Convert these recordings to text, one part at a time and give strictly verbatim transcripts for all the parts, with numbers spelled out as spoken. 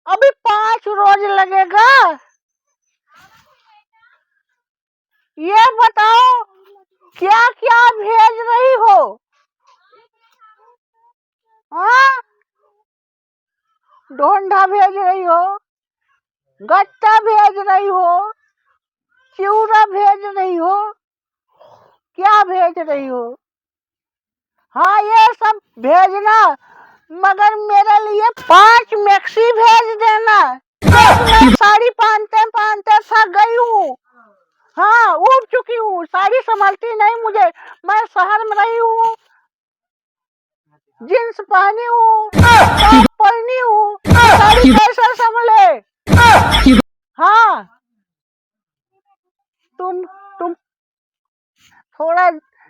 अभी पाँच रोज लगेगा। ये बताओ, क्या क्या भेज रही हो? हाँ, ढोंढा भेज रही हो, गट्टा भेज रही हो, चिउरा भेज रही हो, क्या भेज रही हो? हाँ, ये सब भेजना, मगर मेरे लिए पाँच मैक्सी भेज देना। मैं साड़ी पहनते पहनते थक गई हूँ। हाँ, ऊब चुकी हूँ, साड़ी संभलती नहीं मुझे। मैं शहर में रही हूँ, जींस पहनी हूँ, टॉप पहनी हूँ, साड़ी कैसे संभले? हाँ, तुम तुम थोड़ा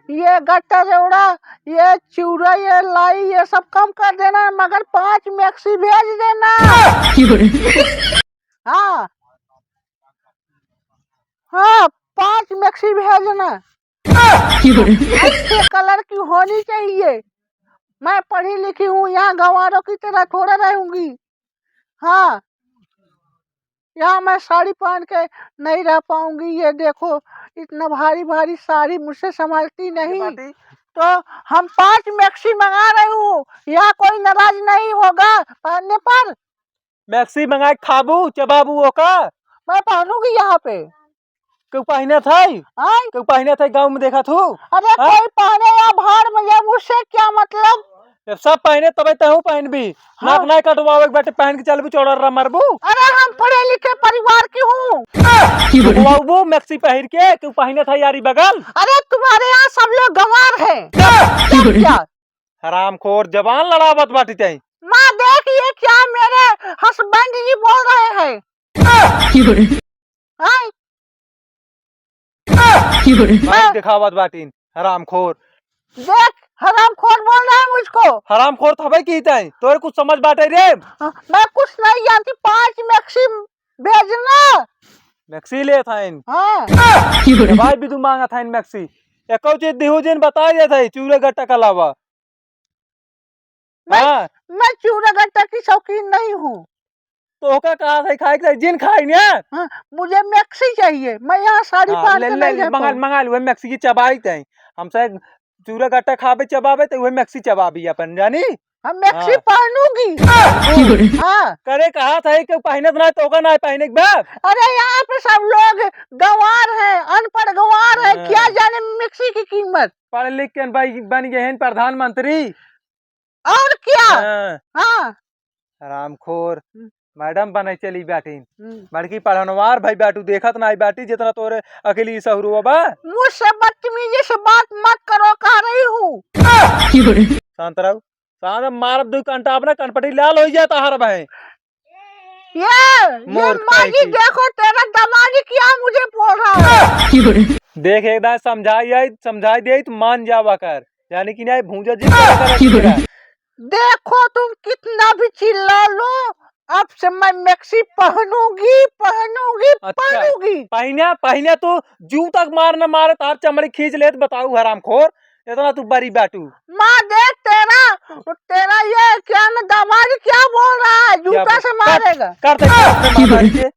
ये गट्टा रेवड़ा, ये चिउरा, ये लाई, ये सब कम कर देना, मगर पाँच मैक्सी भेज देना। हाँ, हाँ, पाँच मैक्सी भेजना। अच्छे कलर की होनी चाहिए। मैं पढ़ी लिखी हूँ, यहाँ गंवारों की तरह थोड़ा रहूंगी। हाँ, यहाँ मैं साड़ी पहन के नहीं रह पाऊंगी। ये देखो, इतना भारी भारी साड़ी मुझसे संभालती नहीं। तो हम पाँच मैक्सी मंगा रही हूँ, यहाँ कोई नाराज नहीं होगा पहनने पर। मैक्सी मंगा के खाबू, चबाबू ओका? मैं पहनूंगी यहाँ पे। केहू पहिनत है? आय? केहू पहिनत है गाँव में देखत हू? अरे हाँ? कोई पहने या भाड़ में जाए, उससे क्या मतलब? जब सब पहिने तबे तहूँ पहिनबी। हाँ। नाक नाई कटवावे के बाटे, पहन के चलबू, चौड़ा मरबू। अरे हम पढ़े लिखे परिवार की हूँ। घुमाउबू मैक्सी पहिर के, केहू पहिनत है यारी बगल? अरे तुम्हारे यहाँ सब लोग गंवार हैं। क्या? हरामखोर, जबान लड़ावत बाटी तई। माँ देख, ये क्या मेरे हस्बैंड जी बोल रहे हैं। हाँ? माइक दिखावत बाटिन, हरामखोर। देख, हरामखोर बोल रहा है मुझको। हरामखोर थबे की तई, तोरे कुछ समझ बाटे रे? हाँ, मैं कुछ नहीं जानती, पाँच मैक्सी भेजना। मैक्सी लेत हइन। हाँ। भाई भी तू मांगत हइन मैक्सी। एको चीज दिहू जिन बताई देत हई, चूरे गट्टा के अलावा। मैं, हाँ। मैं चूरा गट्टा की शौकीन नहीं हूँ। तो ओका कहा था खाए के जिन खाई ने? हाँ, मुझे मैक्सी चाहिए, मैं यहाँ साड़ी हाँ, पहन ले, के ले, नहीं ले, रह मंगा, पाऊँ। मंगा लो, वही मैक्सी की चबाई तई। हमसे चूरा गट्टा खाबे चबाबे तो वही मैक्सी चबाबी अपन, जानी? हम मैक्सी हाँ। पहनूंगी। हाँ। करे कहा था कि पहनत ना तो ओका ना पहने के बा। अरे यहाँ पे सब लोग गंवार हैं, अनपढ़ गंवार हैं, हाँ। क्या जाने मैक्सी की कीमत। पढ़ लिख के भाई बन गए हैं प्रधानमंत्री। और क्या? हाँ। हाँ। हरामखोर। हम्म। मैडम बने चली बाटिन। हम्म। बड़की पढ़नवार भाई बाटू, देखत नाई बाटी जितना तोरे अकेली सहुरुआ बा। मुझसे बदतमीजी से बात मत करो, कह रही हूँ। शांत रहो। शांत मारब दो कंटा अपना कनपटी लाल हो जाता हर भाई। ये, ये मोर माँ जी, कहीं की। देखो तेरा दामाद क्या मुझे बोल रहा है। देख, एक दाई समझाई आई, समझाई दे तो मान जावा कर, यानी कि नहीं भूंजा जी। देखो तुम कितना भी चिल्ला लो, अब से मैं मैक्सी पहनूंगी, पहनूंगी, अच्छा, पहनूंगी। पहिना, पहिना तो जू तक मार न मारे, तार चमड़ी खींच लेत, बताऊ हरामखोर। इतना तू बड़ी बाटू। माँ देख तेरा, तेरा ये क्या न दामाद क्या बोल रहा है, क्या जूता बोल-, से कर, मारेगा। कर दे, कर दे मार के।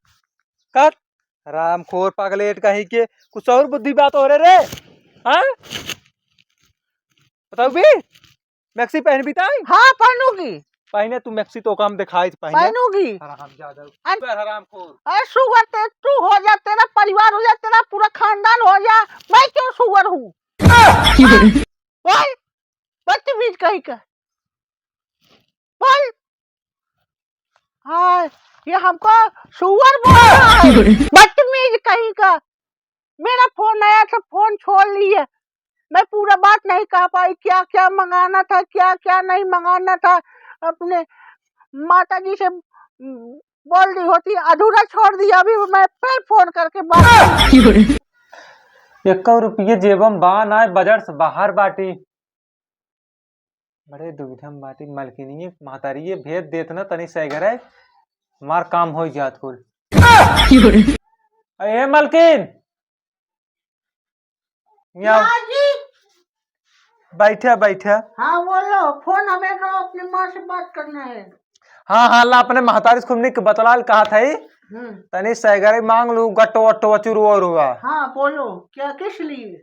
कर। हरामखोर पगलेट कहीं के, कुछ और बुद्धि बात हो रे रे। हाँ? बताऊ भी? मैक्सी पहन भी ताई? हाँ, पहनूंगी। पहने तू मैक्सी तो काम दिखाई थी पहने। पहनूंगी। हरामजादा। अन- हरामखोर। अरे सुअर ते तू हो जा, तेरा परिवार हो जा, तेरा पूरा खानदान हो जा, मैं क्यों सुअर हूँ? बोल, बदतमीज कहीं का। बोल। हाँ, ये हमको सुअर बोल रहा है। बदतमीज कहीं का। मेरा फोन आया था, फोन छोड़ लिए। मैं पूरा बात नहीं कह पाई, क्या क्या मंगाना था, क्या क्या नहीं मंगाना था। अपने माता जी से बोल दी होती, अधूरा छोड़ दिया। अभी मैं फिर फोन करके बात। एक्को रुपये जेबम बा ना, बजट से बाहर बाटी। बड़े दुविधा में बाटी। मलकिनिये, महतारिये भेद देत ना तनी सैगरे, मार काम होई जात कुल। ए मलकिन, यहाँ आओ। हाँ जी। बैठे, बैठे। हाँ, बोलो, फोन हमें दो, अपनी माँ से बात करना है। हाँ, हाँ, ला, अपने महतारी से खूब निक बतलाल कहा था ही। हम्म। तनी सैगरे मांग लू, गट्टो वट्टो चुरुआ उरुआ। हाँ, बोलो, क्या, किस लिए?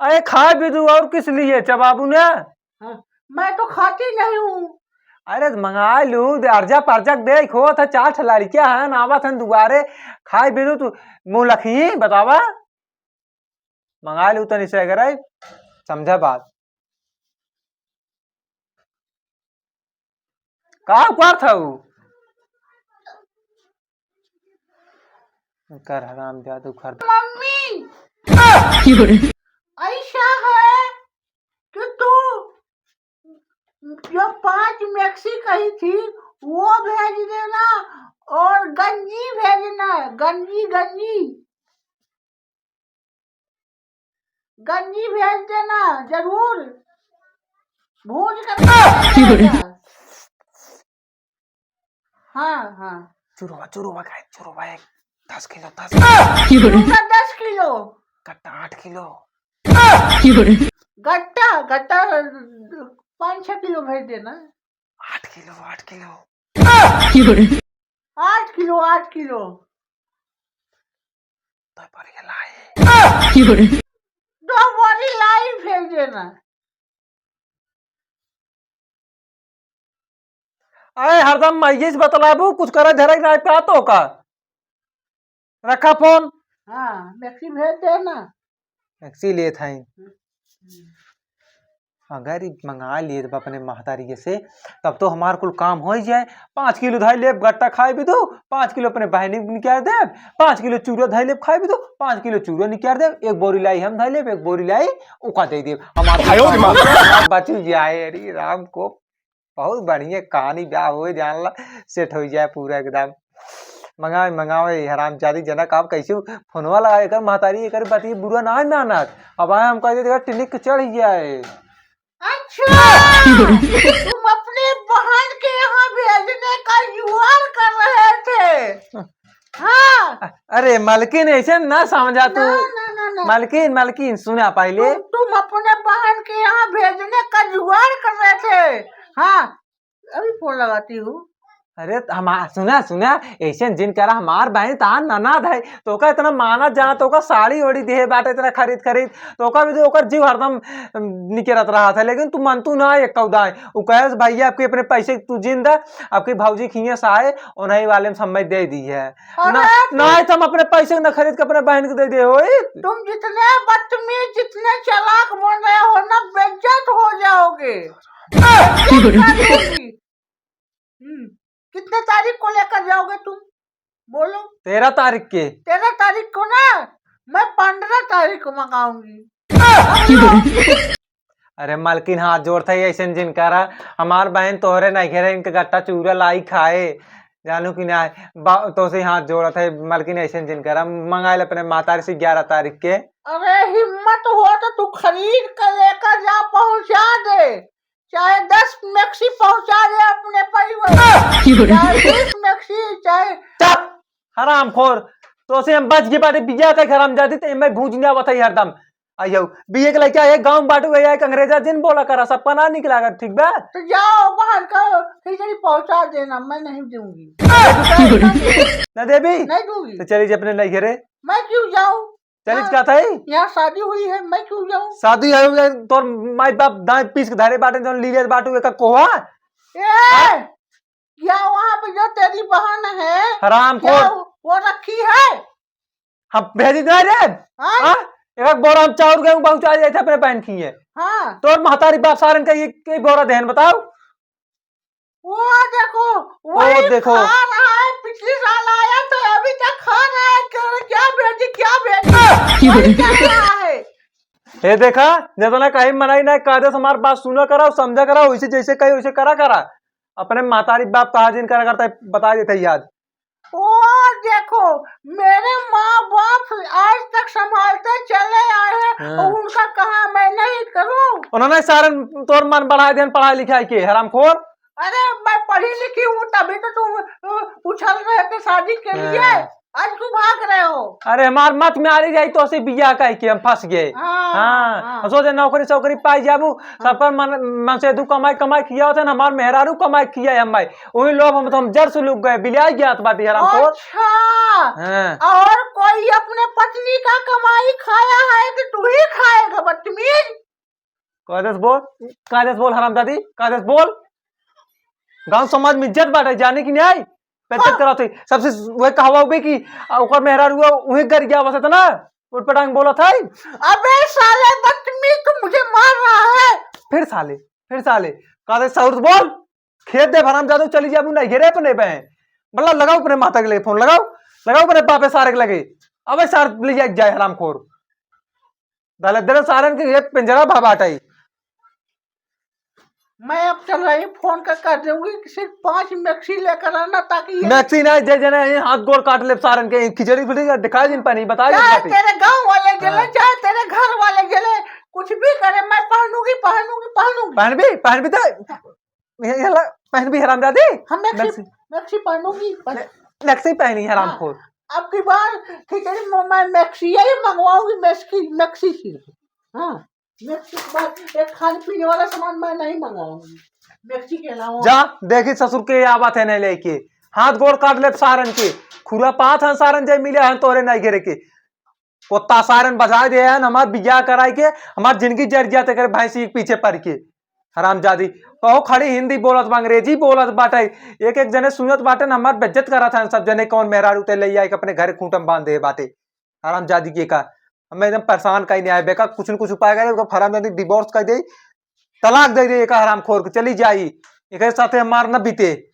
अरे, खाए भी दू, और किस लिए चबाबू ने? हाँ, मैं तो खाती नहीं हूँ। अरे, तो मंगा लू, दे, अर्जा पर्जा के दे, खो था, चार ठे लड़कियां हैं, आवत हैं दुआरे, खाए भी दू, तू मुँह लखी, बतावा। मंगा लू तनी से अगर आई, समझा बात। का उपार था उ? कर हराम जादू खर। मम्मी, ऐसा है कि तू जो पांच मैक्सी कही थी, वो भेज देना, और गंजी भेजना, गंजी, गंजी। गंजी भेज देना जरूर, भूज कर भेज देना। हाँ, हाँ। चुरुआ, चुरुआ खाए, चुरुआ एक दस किलो, दस किलो। चुरुआ दस किलो। गट्टा आठ किलो। गट्टा, गट्टा पाँच छह किलो भेज देना। आठ किलो, आठ किलो। आठ किलो, आठ किलो। दो बोरी लाई। दो बोरी लाई भेज देना। अरे हरदम माइये से बतलाबू, कुछ करे धरे के नाई पात हो का? रखा फोन। हाँ, मैक्सी भेज देना। मैक्सी लेत हई। हम्म। अगर ई मंगा लिए जब अपने महतारी से, तब तो हमार कुल काम हो ही जाए। पाँच किलो धई लेब, गट्टा खाए भी दो, पाँच किलो अपने बहनी के निकाल देब, पाँच किलो चूरा धई लेब, खाए भी दो, पाँच किलो चूरा निकाल देब, एक बोरी लाई हम धई लेब, एक बोरी लाई ओका दे देब। हमार आयो रे माँ। बच जाए। अरे राम को बहुत बढ़िया कहानी बा, हो जान ला, सेट हो जाए पूरा एकदम। मंगावे, मंगावे, हरामजादी जनक, आप कैसे फोनवा लगा, एकर महतारी, एकर बतिया बुरा ना मानत। अब आए हम कह दे, टिनिक चढ़ जाए। अच्छा, तुम अपने बहन के यहाँ भेजने का जुगाड़ कर रहे थे। हाँ। अरे मलकिन, ऐसे ना समझा तू। ना, ना, ना, ना। मलकिन, मलकिन, सुना पहले। तुम, तुम अपने बहन के यहाँ भेजने का जुगाड़ कर रहे थे। हाँ, अभी फोन लगाती हूँ। अरे त हमा-, सुना, सुना, ऐसे जिन करा, हमार बहन तार ननद है, तो ओका इतना मानत जाना, तो ओका साड़ी ओड़ी देहे बाटे इतना खरीद खरीद, तो ओका भी तो ओकर जीव हरदम, अम, निकरत रहा था, लेकिन तू मन तू ना एक कौदाए। उ कहे, "भैया, आपके अपने पैसे तू जिन दे, आपकी भौजी खिए से आए, उन्हीं वाले में समय दे दी है।" अरे ना, तो ना, तो हम अपने पैसे न खरीद के अपने बहन के दे दे होई। तुम जितने बदतमीज, जितने चालाक बन रहे हो ना, बेइज्जत हो जाओगे। बेइज्जत कर दूंगी। हम्म, कितने तारीख को लेकर जाओगे तुम? बोलो। तेरह तारीख के। तेरह तारीख को ना, मैं पन्द्रह तारीख को मंगाऊंगी। अरे मलकिन, हाथ जोड़त है, ऐसे जिन करा, हमार बहन तोहरे नहीं घेरे, इनके गट्टा चूरा लाई खाए, जानू कि ना? बा-, तो से हाथ जोड़त है मलकिन, ऐसे जिन करा, मंगा ले अपने मातारी से ग्यारह तारीख के। अरे हिम्मत हो तो तू खरीद के लेकर जा, पहुंचा दे, चाहे दस मैक्सी पहुंचा दे अपने परिवार, चाहे बीस मैक्सी, चाहे चुप, हरामखोर, तो से हम बच गए बाटे, बिया के हरामजादी, ते मैं भूज नहीं आवत है हरदम। आइयो, बीए के लइका एक गाँव में बाटू, एक अंग्रेजा जिन बोला करा, सबका ना निक लागत, ठीक बा? तो जाओ बाहर का खिचड़ी पहुंचा देना, मैं नहीं दूंगी। ना देबी? नहीं दूंगी। तो चली जी अपने नहीं घरे। मैं क्यों जाऊं? चली हाँ, का था ही? यहाँ शादी हुई है, मैं क्यों जाऊं? शादी है, तोर माई बाप दांत पीस के धरे बाटे, जौन लीले बाटू, एका कोहा? ए! हाँ? क्या वहाँ पे जो तेरी बहन है, हराम क्या खोर। वो, वो रखी है? हम भेजी ना रे। हाँ? हाँ? एक बोरा हम चाउर गेहूं पहुंचा जाए थे अपने बहन खिए। हाँ। तोर महतारी बाप सारन का ये, ये बोरा देहन बताओ। वो देखो, वो वही देखो। खा रहा है, पिछले साल आया था, अभी तक खा रहा है, क्या, क्या भेजी, क्या भेजी? वही कह रहा है। हे देखा, जितना कहीं मनाई ना, कायदे से हमार बात सुना करा, समझा करा, वैसे जैसे कही वैसे करा करा। अपने महतारी बाप कहा जिन करा करता है, बता देते ही आज। ओ देखो, मेरे माँ बाप आज तक संभालते चले आए हैं, हाँ। और उनका कहा मैं नहीं करूँ? उन्होंने सारन तोर मन बढ़ाए देन पढ़ाई लिखाई के, हरामखोर। अरे मैं पढ़ी लिखी हूँ तभी तो तुम, अ, उछल रहे थे शादी के लिए। हाँ। आज क्यों भाग रहे हो? अरे हमार मत में आ रही जाई तो से बिया कह के हम फंस गए। हाँ, हाँ, हाँ। हम सोचे नौकरी सौकरी पाई जाबू, हाँ। सबकर मन, मन से दू कमाई, कमाई किया होते ना, हमार मेहरारू कमाई किया है हमार। वही लोभ हम तो हम जड़ से लुक गए, बिलिया गया तो बाटी हराम खोर। अच्छा। हाँ। और कोई अपने पत्नी का कमाई खाया है कि तू ही खाएगा बदतमीज? कायदे से बोल, कायदे से बोल हरामजादी, कायदे से बोल। गांव समाज में इज्जत बाटे, जाने की नहीं आई? बेइज्जत हाँ। कराते, सबसे वह कहावा हुए कि आ, ओकर मेहरारू हुआ, वही गर गया बस इतना उठपटांग बोला था। अबे साले बदतमीज, तू मुझे मार रहा है। फिर साले, फिर साले, कायदे से सौर से बोल। खेत दे हरामजादू, चली जाबू नहीं घेरे अपने बहन। बल्ला लगाओ अपने माता के लगे फोन, लगाओ, लगाओ अपने बापे सारे के लगे। अबे सार ले जाए, जाए हरामखोर। दलिद्र सारन के एक पिंजरा भा बाटई। मैं अब चल रही, फोन कर, कर दूंगी कि सिर्फ पांच मैक्सी लेकर आना, ताकि ये मैक्सी नहीं, जे जने ये हाथ गोड़ काट ले सारन के, खिचड़ी फिचड़ी दिखा दिन पानी, बता दिन चाहे पानी। तेरे गांव वाले जले, हाँ। चाहे तेरे घर वाले जले, कुछ भी करे, मैं पहनूंगी, पहनूंगी, पहनूंगी। पहन भी, पहन भी तो ये, ये ला, पहन भी हरामजादी। हम मैक्सी, मैक्सी। मैक्सी पहनूंगी, पहन- मैक्सी पहनी हरामखोर। हाँ, अब की बार खिचड़ी में मैं मैक्सी ही मंगवाऊंगी, मैक्सी, मैक्सी सिर्फ। हाँ, मैक्सी के बाद एक खाने पीने वाला सामान मैं नहीं मंगाऊंगी, मैक्सी के अलावा। जा, देखी ससुर के या बात है नहीं लेके। हाथ गोड़ काट ले सारन के। खुरा पात हैं सारन जे मिले हैं तोरे नहीं घेरे के। कुत्ता सारन बजाए दे हैं, हमार बियाह कराई के, हमार जिंदगी जर गया तेरे भैंसी के पीछे पड़ के। हरामजादी, कहो खड़ी हिंदी बोलत बा, अंग्रेजी बोलत बाटे। एक एक जने सुनत बाटे न, हमार बेइज्जत करत हैं सब जने, कौन मेहरारू ते ले आई के अपने घर खूंटम बांध दे बाटे। हरामजादी के का, हमें एकदम परेशान कहीं नहीं आए बेका, कुछ न कुछ उपाय करे, ओकर हरामजादी डिवोर्स कर दे, तलाक दे दे, एक हरामखोर के चली जाई, एक साथे हमार न बीते।